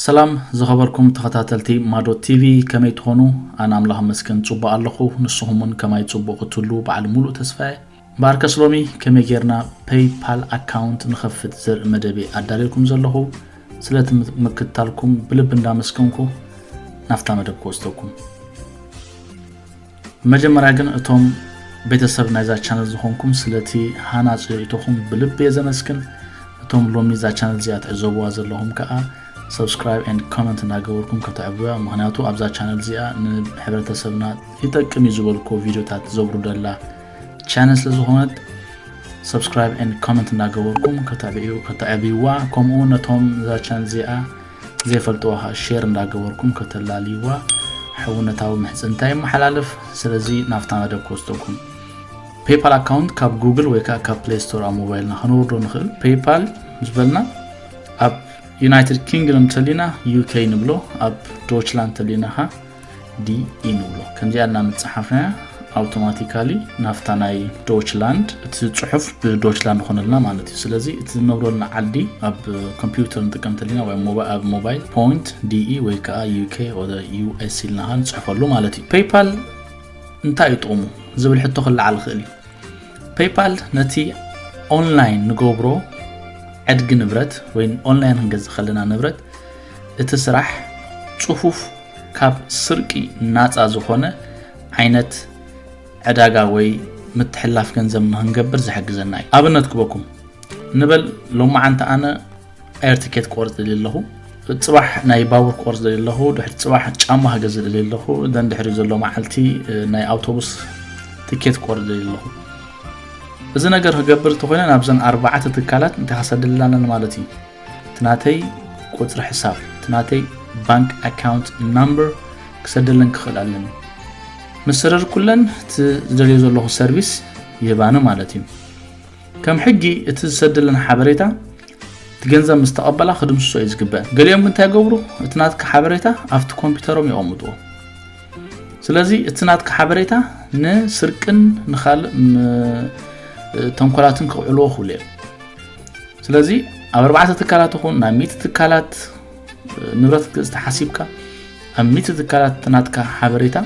ሰላም ዝኸበርኩም ተኸታተልቲ ማዶ ቲቪ፣ ከመይ ትኾኑ? ኣነ ኣምላኽ መስገን ጽቡቕ ኣለኹ። ንስኹም እውን ከማይ ጽቡቕ ክትህሉ በዓል ሙሉእ ተስፋ እየ። እምበኣርከስ ሎሚ ከመይ ጌርና ፔይፓል ኣካውንት ንኸፍት ዘርኢ መደብ ኣዳልየልኩም ዘለኹ። ስለቲ ምክትታልኩም ብልቢ እንዳመስገንኩ ናብታ መደብ ክወስደኩም። መጀመርያ ግን እቶም ቤተሰብ ናይዛ ቻነል ዝኾንኩም ስለቲ ሃናጺ ርእይቶኹም ብልቢ እየ ዘመስግን። እቶም ሎሚ እዛ ቻነል እዚኣ ትዕዘብዋ ዘለኹም ከኣ subscribe and comment እንዳገበርኩም ከተዕብዋ፣ ምኽንያቱ ኣብዛ ቻነል እዚኣ ንሕብረተሰብና ይጠቅም እዩ ዝበልኩ ቪድዮታት ዘውርደላ ቻነል ስለ ዝኾነት subscribe and comment እንዳገበርኩም ከተዕብዩ-፣ ከተዕብይዋ፣ ከምኡ እውን ነቶም እዛ ቻነል እዚኣ ዘይፈልጥዋ ኸኣ ሼር እንዳገበርኩም ከተላልይዋ ሕውነታዊ ምሕጽንታ የመሓላልፍ። ስለዚ ናብታ መደብ ክወስደኩም። ፔይፓል ኣካውንት ካብ ጉግል ወይ ከኣ ካብ ፕሌይ ስቶር ኣብ ሞባይልና ከነውርዶ ንኽእል። ፔይፓል ዝበልና ኣብ ዩናይትድ ኪንግደም ተሊና ዩ ኬ ንብሎ፣ ኣብ ዶችላንድ ተሊና ኸኣ ዲ ኢ ንብሎ። ከምዚኣ እና ምጽሓፍናያ ኣውቶማቲካሊ ናፍታ ናይ ዶችላንድ፣ እቲ ጽሑፍ ብዶችላንድ ይኾነልና ማለት እዩ። ስለዚ እቲ ዝነብረልና ዓዲ ኣብ ኮምፒውተር ንጥቀም ተሊና ወይ ሞባ-፣ ኣብ ሞባይል ፖይንት ዲ ኢ ወይ ከኣ ዩ ኬ ወይ ዩ ኤስ ኢልና ኸኣ ንጽሕፈሉ ማለት እዩ። ፔይፓል እንታይ እዩ ጥቕሙ ዝብል ሕቶ ክለዓል ይኽእል እዩ። ፔይፓል ነቲ ኦንላይን ንገብሮ ዕድጊ ንብረት ወይ ኦንላይን ክንገዝእ ከለና ንብረት እቲ ስራሕ ጽፉፍ ካብ ስርቂ ናጻ ዝኾነ ዓይነት ዕዳጋ ወይ ምትሕልላፍ ገንዘብ ንኽንገብር ዝሕግዘና እዩ። ኣብነት ክበኩም ንበል፣ ሎማዓንቲ ኣነ ኤር ትኬት ክቆርጽ ደልየ ኣለኹ፣ ጽባሕ ናይ ባቡር ክቆርጽ ደልየ ኣለኹ፣ ድሕሪ ጽባሕ ጫማ ክገዝእ ደልየ ኣለኹ፣ ደን ድሕሪ ዘሎ መዓልቲ፣ እ፣ ናይ ኣውቶቡስ ትኬት ክቆርጽ ደልየ ኣለኹ። እዚ ነገር ክገብር እንተኾይነ ናብዘን ኣርባዕተ ትካላት እንታይ ከሰደልና ኣለኒ ማለት እዩ? እቲ ናተይ ቁጽሪ ሕሳብ፣ እቲ ናተይ ባንክ ኣካውንት ናምበር ክሰደለን ክኽእል ኣለኒ። ምስ ሰደድኩለን እቲ ዝደልዮ ዘለኹ ሰርቪስ ይህባኒ ማለት እዩ። ከም ሕጊ እቲ ዝሰደለን ሓበሬታ እቲ ገንዘብ ምስ ተቐበላ ክድምስሶ እዩ ዝግበአን። ገሊኦም ግን እንታይ ይገብሩ? እቲ ናትካ ሓበሬታ ኣብቲ ኮምፒውተሮም የቐምጥዎ። ስለዚ እቲ ናትካ ሓበሬታ ንስርቅን ንኻልእ ም-፣ ተንኮላትን ክውዕልዎ ክብሉ እዮም። ስለዚ ኣብ ኣርባዕተ ትካላት ይኹን ናብ ሚእቲ ትካላት ንብረት ክትገዝእ ተሓሲብካ፣ ኣብ ሚእቲ ትካላት ናትካ ሓበሬታ፣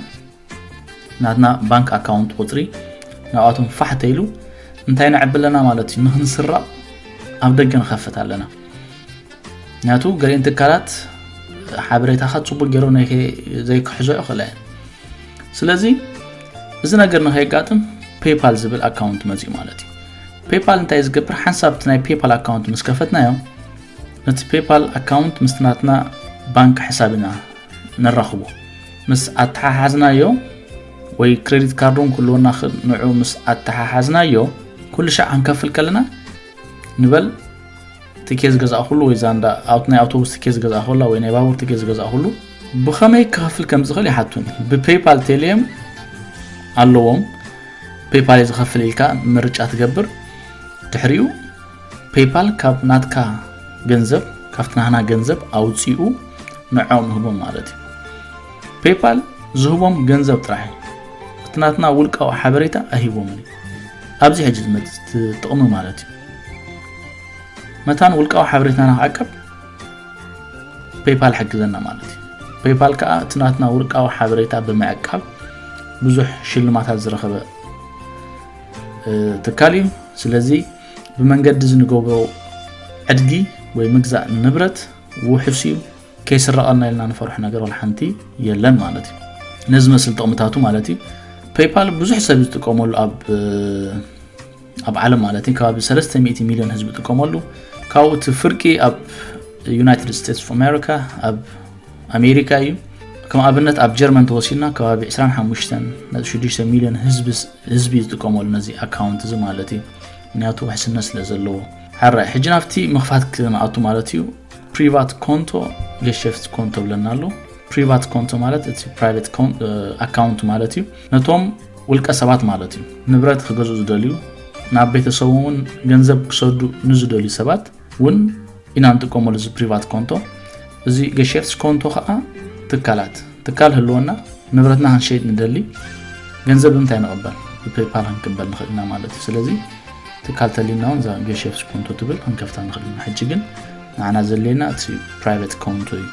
ናትና ባንክ ኣካውንት ቁጽሪ ናብኣቶም ፋሕ ተይሉ እንታይ ነዕቢ ኣለና ማለት እዩ? ንኽንስረቕ ኣብ ደገ ንኸፍት ኣለና። ምክንያቱ ገሊአን ትካላት ሓበሬታኻ ጽቡቅ ገይሮም ናይ ከ-፣ ዘይክሕዞ ይኽእላ እየን። ስለዚ እዚ ነገር ንኸየጋጥም ፔይፓል ዝብል ኣካውንት መጺኡ ማለት እዩ። ፔይፓል እንታይ ዝገብር? ሓንሳብ እቲ ናይ ፔይፓል ኣካውንት ምስ ከፈትናዮ፣ ነቲ ፔይፓል ኣካውንት ምስቲ ናትና ባንክ ሕሳብ ኢና ነራኽቦ። ምስ ኣተሓሓዝናዮ ወይ ክሬዲት ካርድ እውን ክህልወና ኽ-፣ ንዑ ምስ ኣተሓሓዝናዮ፣ ኩሉ ሻዕ ክንከፍል ከለና ንበል ትኬት ዝገዛእኩሉ ወይ ዛንዳ ኣውት-፣ ናይ ኣውቶቡስ ትኬት ዝገዛእኩላ ወይ ናይ ባቡር ትኬት ዝገዛእኩሉ ብኸመይ ክኸፍል ከም ዝኽእል ይሓቱኒ። ብፔይፓል ቴሌም ኣለዎም። ፔይፓል እየ ዝኸፍል ኢልካ ምርጫ ትገብር። ድሕሪኡ ፔይፓል ካብ ናትካ ገንዘብ፣ ካብቲ ናህና ገንዘብ ኣውፂኡ ንዖም ይህቦም ማለት እዩ። ፔይፓል ዝህቦም ገንዘብ ጥራሕ እዩ። እቲ ናትና ውልቃዊ ሓበሬታ ኣይህቦምን እዩ። ኣብዚ ሕጂ ዝመጽእ እቲ ጥቕሚ ማለት እዩ። መታን ውልቃዊ ሓበሬታና ክዕቀብ ፔይፓል ሕግዘና ማለት እዩ። ፔይፓል ከኣ እቲ ናትና ውልቃዊ ሓበሬታ ብምዕቃብ ብዙሕ ሽልማታት ዝረኸበ፣ እ፣ ትካል እዩ። ስለዚ ብመንገዲ እዚ ንገብሮ ዕድጊ ወይ ምግዛእ ንብረት ውሑስ እዩ። ከይስረቐልና ኢልና ንፈርሖ ነገር ወላ ሓንቲ የለን ማለት እዩ። ነዚ መስል ጥቕምታቱ ማለት እዩ። ፔይፓል ብዙሕ ሰብ ዝጥቀመሉ ኣብ፣ ኣብ ዓለም ማለት እዩ። ከባቢ ሰለስተ ሚእቲ ሚልዮን ህዝቢ ይጥቀመሉ። ካብኡ እቲ ፍርቂ ኣብ ዩናይትድ ስቴትስ ኦፍ ኣሜሪካ፣ ኣብ ኣሜሪካ እዩ። ከም ኣብነት ኣብ ጀርመን ተወሲድና ከባቢ ዕስራን ሓሙሽተን ነጥቢ ሽዱሽተ ሚልዮን ህዝቢ፣ ህዝቢ ዝጥቀመሉ ነዚ ኣካውንት እዚ ማለት እዩ። ምክንያቱ ውሕስነት ስለ ዘለዎ። ሕራይ፣ ሕጂ ናብቲ ምኽፋት ክንኣቱ ማለት እዩ። ፕሪቫት ኮንቶ፣ ጌሸፍት ኮንቶ ብለና ኣሎ። ፕሪቫት ኮንቶ ማለት እቲ ፕራይቬት ኮን-፣ እ፣ ኣካውንት ማለት እዩ። ነቶም ውልቀ ሰባት ማለት እዩ። ንብረት ክገዝኡ ዝደልዩ፣ ናብ ቤተሰቦም እውን ገንዘብ ክሰዱ ንዝደልዩ ሰባት እውን ኢና ንጥቀመሉ እዚ ፕሪቫት ኮንቶ። እዚ ጌሸፍት ኮንቶ ከዓ ትካላት፣ ትካል ህልወና፣ ንብረትና ክንሸይጥ ንደሊ፣ ገንዘብ ብምንታይ ንቕበል? ብፔይፓል ክንቅበል ንኽእል ኢና ማለት እዩ። ስለዚ ትካል ተሊና እውን እዛ ጌሸፍት ኮንቶ ትብል ክንከፍታ ንኽእል ኢና። ሕጂ ግን ንዓና ዘድልየና እቲ ፕራይቬት ኮንቶ እዩ።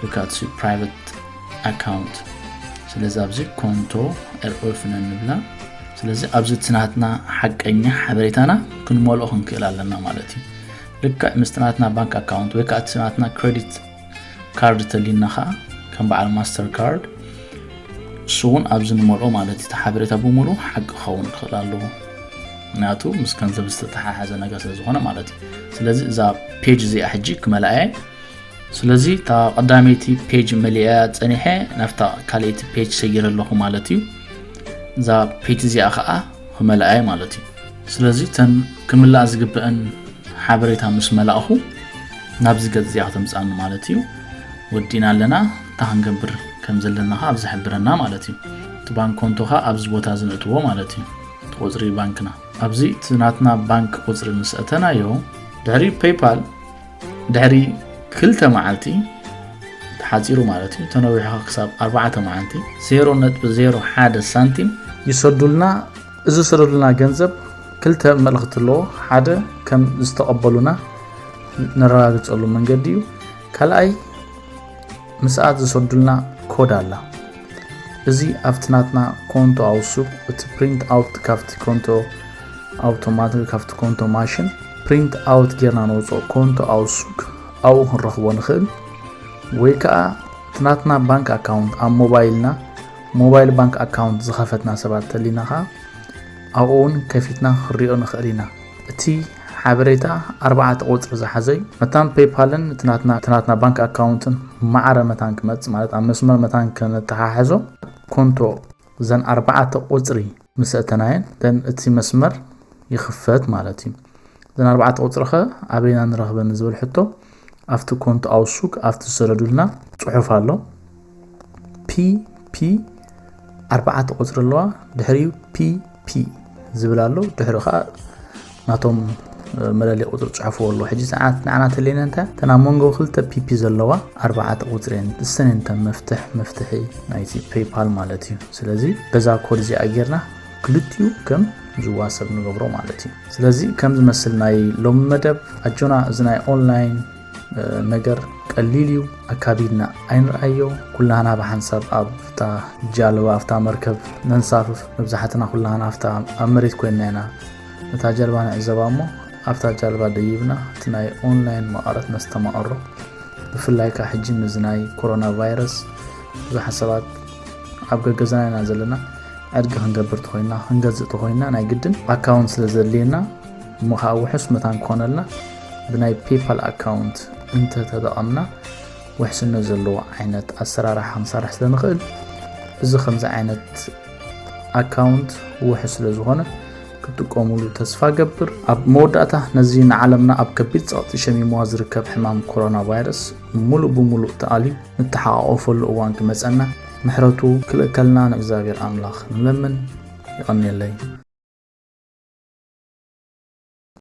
ወይ ከዓ እቲ private account። ስለዚ ኣብዚ ኮንቶ ኤርኦልፍነ ንብላ። ስለዚ ኣብዚ እቲ ናትና ሓቀኛ ሓበሬታና ክንመልኦ ክንክእል ኣለና ማለት እዩ። ልክዕ ምስቲ ናትና ባንክ ኣካውንት ወይ ከዓ እቲ ናትና ክሬዲት ካርድ ተሊና ከዓ ከም በዓል ማስተር ካርድ እሱ እውን ኣብዚ ንመልኦ ማለት እቲ ሓበሬታ ብምሉ ሓቂ ክኸውን ክኽእል ኣለዎ። ምክንያቱ ምስ ገንዘብ ዝተተሓሓዘ ነገር ስለ ዝኾነ ማለት እዩ። ስለዚ እዛ ፔጅ እዚኣ ሕጂ ክመልኣየ። ስለዚ እታ ቀዳመይቲ ፔጅ መሊኣ ጸኒሐ ናብታ ካልኣይቲ ፔጅ ሰይረ ኣለኹ ማለት እዩ። እዛ ፔጅ እዚኣ ከዓ ክመልኣየ ማለት እዩ። ስለዚ እተን ክምላኣ ዝግብአን ሓበሬታ ምስ መላእኹ ናብዚ ገጽ እዚኣ ከተምጽኣኒ ማለት እዩ። ወዲና ኣለና። እንታይ ክንገብር ከም ዘለና ከዓ ኣብዚ ሕብረና ማለት እዩ። እቲ ባንክ ኮንቶ ከዓ ኣብዚ ቦታ እዚ ንእትዎ ማለት እዩ። እቲ ቁጽሪ ባንክና ኣብዚ እቲ ናትና ባንክ ቁጽሪ ምስ ኣተናዮ ድሕሪ ፔይፓል ድሕሪ ክልተ መዓልቲ ተሓፂሩ ማለት እዩ። ተነዊሑ ክሳብ ኣርባዕተ መዓልቲ ዜሮ ነጥቢ ዜሮ ሓደ ሳንቲም ይሰዱልና። እዚ ዝሰደዱልና ገንዘብ ክልተ መልእኽቲ ኣለዎ። ሓደ ከም ዝተቐበሉና ነረጋግፀሉ መንገዲ እዩ። ካልኣይ ምስኣት ዝሰዱልና ኮድ ኣላ። እዚ ኣብቲ ናትና ኮንቶ ኣውሱክ እቲ ፕሪንት ኣውት ካብቲ ኮንቶ ኣውቶማቲክ ካብቲ ኮንቶ ማሽን ፕሪንት ኣውት ጌርና ነውፅኦ ኮንቶ ኣውሱክ ኣብኡ ክንረኽቦ ንኽእል። ወይ ከዓ እቲ ናትና ባንክ ኣካውንት ኣብ ሞባይልና ሞባይል ባንክ ኣካውንት ዝኸፈትና ሰባት ተሊና ከዓ ኣብኡ እውን ከፊትና ክንሪኦ ንኽእል ኢና። እቲ ሓበሬታ ኣርባዕተ ቁፅሪ ዝሓዘ እዩ። መታን ፔይፓልን እቲ ናትና እቲ ናትና ባንክ ኣካውንትን ማዕረ መታን ክመፅእ ማለት ኣብ መስመር መታን ከነተሓሕዞ ኮንቶ እዘን ኣርባዕተ ቁፅሪ ምስ ኣእተናየን then እቲ መስመር ይኽፈት ማለት እዩ። እዘን ኣርባዕተ ቁፅሪ ኸ ኣበይና ንረኽበን ዝብል ሕቶ ኣብቲ ኮንቶ ኣውሱክ ኣብቲ ዝሰደዱልና ፅሑፍ ኣሎ። ፒ ፒ ኣርባዕተ ቁፅሪ ኣለዋ። ድሕሪኡ ፒ ፒ ዝብል ኣሎ። ድሕሪ ከዓ ናቶም መለለይ ቁፅሪ ፅሑፍዎ ኣለዎ። ሕጂ ሰዓት ንዓና ተለየና እንታይ እተን ኣብ መንጎ ክልተ ፒፒ ዘለዋ ኣርባዕተ ቁፅሪ እየን። እሰን እየን እተን መፍትሕ መፍትሒ ናይቲ ፔይፓል ማለት እዩ። ስለዚ በዛ ኮድ እዚኣ ጌርና ክልቲኡ ከም ዝዋሰብ ንገብሮ ማለት እዩ። ስለዚ ከም ዝመስል ናይ ሎሚ መደብ ኣጆና እዚ ናይ ኦንላይን ነገር ቀሊል እዩ። ኣካቢድና ኣይንርኣዮ። ኩላህና ብሓንሳብ ኣብታ ጃልባ ኣብታ መርከብ ነንሳፍፍ። መብዛሕትና ኩላህና ኣብታ ኣብ መሬት ኮይንና ኢና ነታ ጀልባ ንዕዘባ እሞ ኣብታ ጃልባ ደይብና እቲ ናይ ኦንላይን መቐረት ነስተማቐሮ። ብፍላይ ከዓ ሕጂ ምስዚ ናይ ኮሮና ቫይረስ ብዙሓት ሰባት ኣብ ገገዛና ኢና ዘለና። ዕድጊ ክንገብር ተኾይና ክንገዝእ ተኾይና ናይ ግድን ኣካውንት ስለ ዘድልየና እሞ ከዓ ውሑስ መታን ክኾነልና ብናይ ፔይፓል ኣካውንት እንተተጠቐምና ውሕስነት ዘለዎ ዓይነት ኣሰራርሓ ክንሰርሕ ስለ ንኽእል እዚ ከምዚ ዓይነት ኣካውንት ውሑስ ስለ ዝኾነ ክትጥቀሙሉ ተስፋ ገብር። ኣብ መወዳእታ ነዚ ንዓለምና ኣብ ከቢድ ፀቕጢ ሸሚምዋ ዝርከብ ሕማም ኮሮና ቫይረስ ሙሉእ ብሙሉእ ተኣልዩ ንተሓቋቆፈሉ እዋን ክመፀና ምሕረቱ ክልእከልና ንእግዚኣብሔር ኣምላኽ ንለምን። ይቐንየለይ።